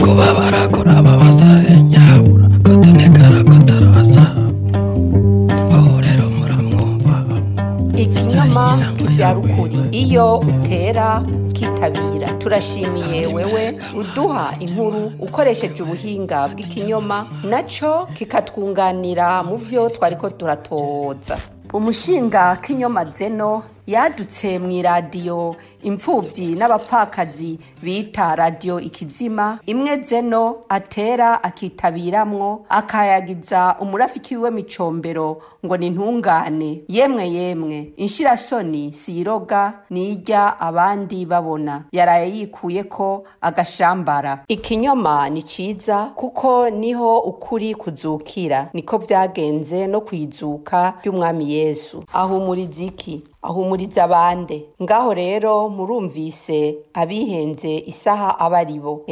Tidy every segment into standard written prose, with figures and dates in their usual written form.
Ukubabara kurababaza nyabura kutonekara kutaraza. Ubu rero muramwumva. Ikinyoma kivyara ukuri iyo utera kitabira. Turashimiye wewe uduha inkuru ukoresheje ubuhinga bw'ikinyoma, naco kikatwunganira mu vyo twariko turatoza. Umushinga kinyoma Zeno yadutse mw'iradiyo imfuvyi n'abapfakazi bita Radiyo Ikizima, imwe Zeno atera akitabiramwo, akayagiza umurafiki wiwe Micombero ngo ni ntungane. Yemwe yemwe, inshirasoni siyiroga nirya abandi babona. Yaraye yikuyeko agashambara. Ikinyoma ni ciza kuko niho ukuri kuzukira. Niko vyagenze no kwizuka ry'umwami Yesu. Ahumuriza iki? Ahumuriza abande. Ngaho rero murumvise abihenze isaha abaribo.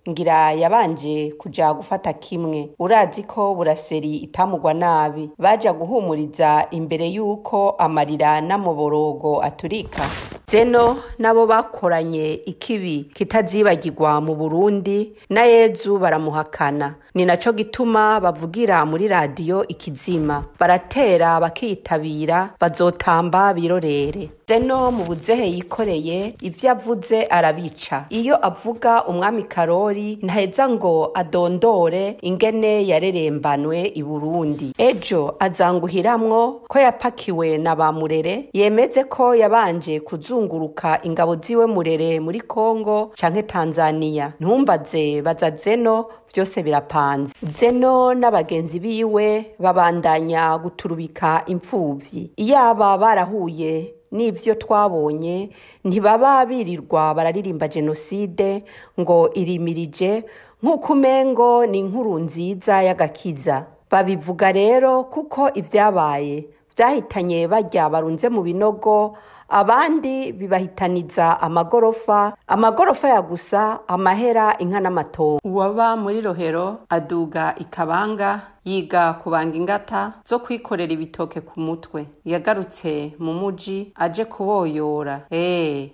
Ngira yabanje kuja gufata kimwe. Urazi ko buraseri itamugwa nabi. Baja guhumuriza imbere yuko amarira n'amaborogo aturika. Zeno nabo bakoranye ikibi kitazibagirwa mu Burundi, na Yezu baramuhakana. Ni naco gituma bavugira muri Radiyo Ikizima. Baratera bakitabira, bazotamba birorere. Zeno mu buzehe yikoreye, ivyo avuze arabica. Iyo avuga umwami Karori ntaheza ngo adondore ingene yarerembanwe i Burundi. Ejo azanguhiramwo ko yapakiwe na ba Murere, yemeze ko yabanje kuzunguruka ingabo ziwe Murere muri Kongo canke Tanzania. Ntumbaze, baza Zeno, vyose birapanze. Zeno n'abagenzi biwe babandanya guturubika imfuvyi. Iyaba barahuye n'ivyo twabonye, ntibaba birirwa bararirimba jenoside ngo irimirije, nk'uko umengo ni inkuru nziza y'agakiza. Babivuga rero kuko ivyabaye vyahitanye barya barunze mu binogo, abandi bibahitaniza amagorofa, amagorofa ya gusa, amahera, inka n'amatongo. Uwaba muri Rohero aduga ikabanga, yiga kubanga ingata zo kwikorera ibitoke ku mutwe. Yagarutse mu muji aje kuboyora.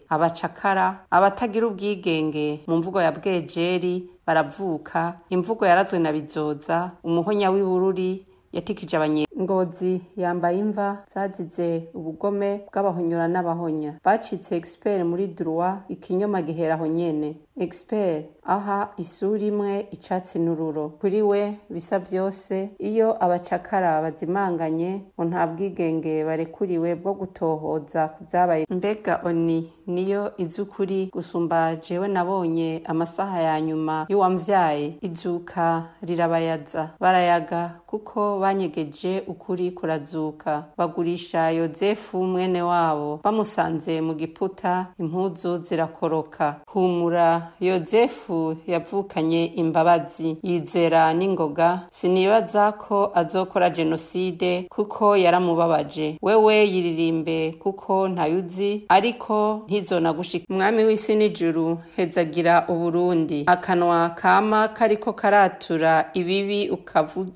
Abacakara, abatagira ubwigenge mu mvugo ya Bwejeri baravuka, imvugo yarazwe na Bizoza, umuhonya w'ibururi yatikije abanye. Ngozi yambaye imva zazize ubugome bw'abahonyora n'abahonya. Bacitse expert muri droit, ikinyoma gihera aho nyene. Expert aha isura imwe icatsi n'ururo. Kuri we bisa vyose, iyo abacakara bazimanganye ngo nta bwigenge barekuriwe bwo gutohoza ku vyabaye. Mbega oni niyo izi ukuri gusumba jewe nabonye amasaha ya nyuma y'uwamvyaye. Izuka rirabayaza, barayaga kuko banyegeje ukuri kurazuka. Bagurisha Yozefu mwene wabo, bamusanze mu giputa, impuzu zirakoroka. Humura, Yozefu yavukanye imbabazi, yizera n'ingoga. Sinibaza ko azokora jenoside kuko yaramubabaje. Wewe yiririmbe kuko ntayuzi, ariko ntizonagushika. Umwami w'isi n'ijuru, hezagira Uburundi. Akanwa kama kariko karatura ibibi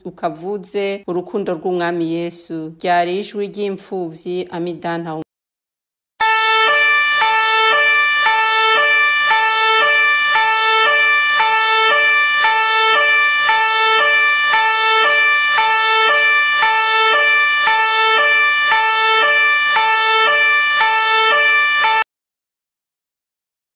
ukavuze urukundo rw'umwami Yesu. Ryari ijwi ry'imfuvyi Amidanta.